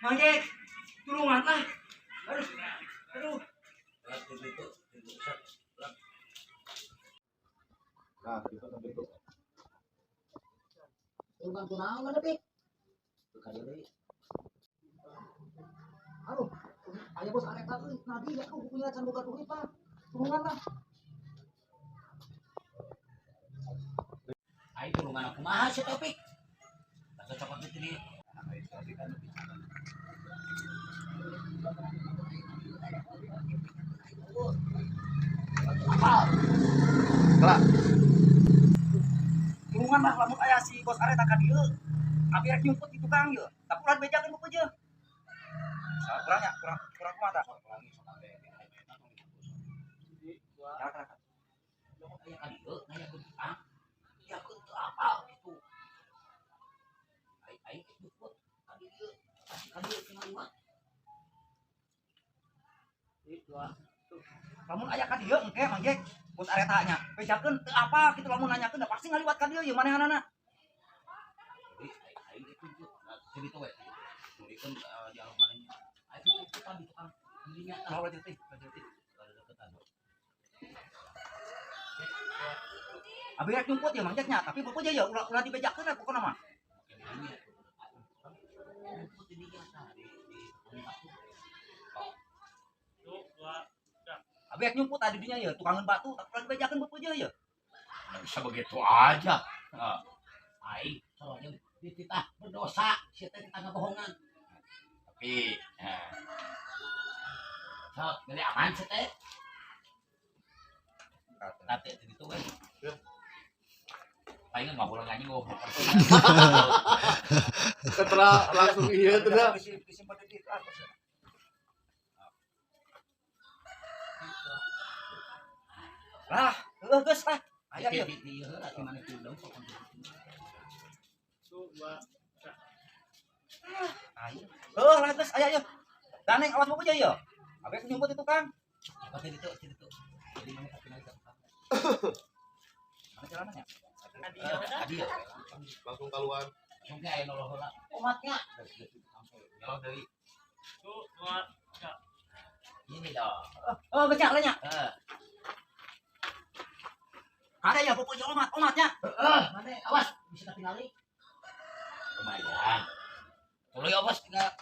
Mang Jack, tulungan lah. Aduh. Aduh. Nah, itu sampai itu. Tulungan kunaon mana pik? Aduh, aya bos areta euy, nabi ya aku punya can boga duit pak. Tulungan lah. Aing tulungan aku mah si Taufik. Bahasa cokot itu di. Apa? Kelak. Tulungan lah lamun aya si bos areta ka dieu. Abi rek nyumput di tukang ieu. Tapi ulah bejakeun buku je. Kurangnya, kurang kurang kumaha tah? Ya, kurang. Aya ka dieu nanya ke tukang. Ya ke teu apal gitu. Aing aing nyumput ka dieu. Pasti ka dieu cenah mah. Lamun aya ka dieu engke Mang Jack, bos areta nya. Bejakeun teu apal kitu lamun nanyakeun da pasti ngaliwat ka dieu ieu manehanana. Jadi aing aing itu jadi tuh we. Tulikeun di alam manehnya. Aing nyumputan di tukang. Dinya tah. Ulah teh, ulah teh. Deketan. Abi rek nyumput ya Mang Jack nya, tapi buku je ya ulah ulah dibejakeun lah pokona mah. Abi rek nyumput tadi dinya ya, tukangan batu, tapi ulah dibejakeun buku je ya. Nggak bisa begitu aja. Aing soalnya dititah berdosa, sia teh ditangga bohongan. Tapi sok jadi aman sia teh. Tate itu gitu kan. Palingan nggak boleh nyanyi ngomong. Setelah langsung iya tuh dah. Disimpan di atas. Lah, heueuh geus lah. Aya ieu. Di ieu heula di mana diundang sok. Aya. Heueuh lah geus aya ieu. Daneng awas buku je ieu. Abi nyumput di tukang. Apa tadi itu? Tadi itu. Jadi mana tapi lagi Mana jalanannya? Tadi ya. Langsung keluar. Langsung ke aya noloh heula. Omatnya. Nyolong deui. Ini dong. Oh, geus nya lah nya. Heeh. Ada ya buku je omat, omatnya. Heeh, mana awas bisa ketinggali. Lumayan. Tuluy awas tinggal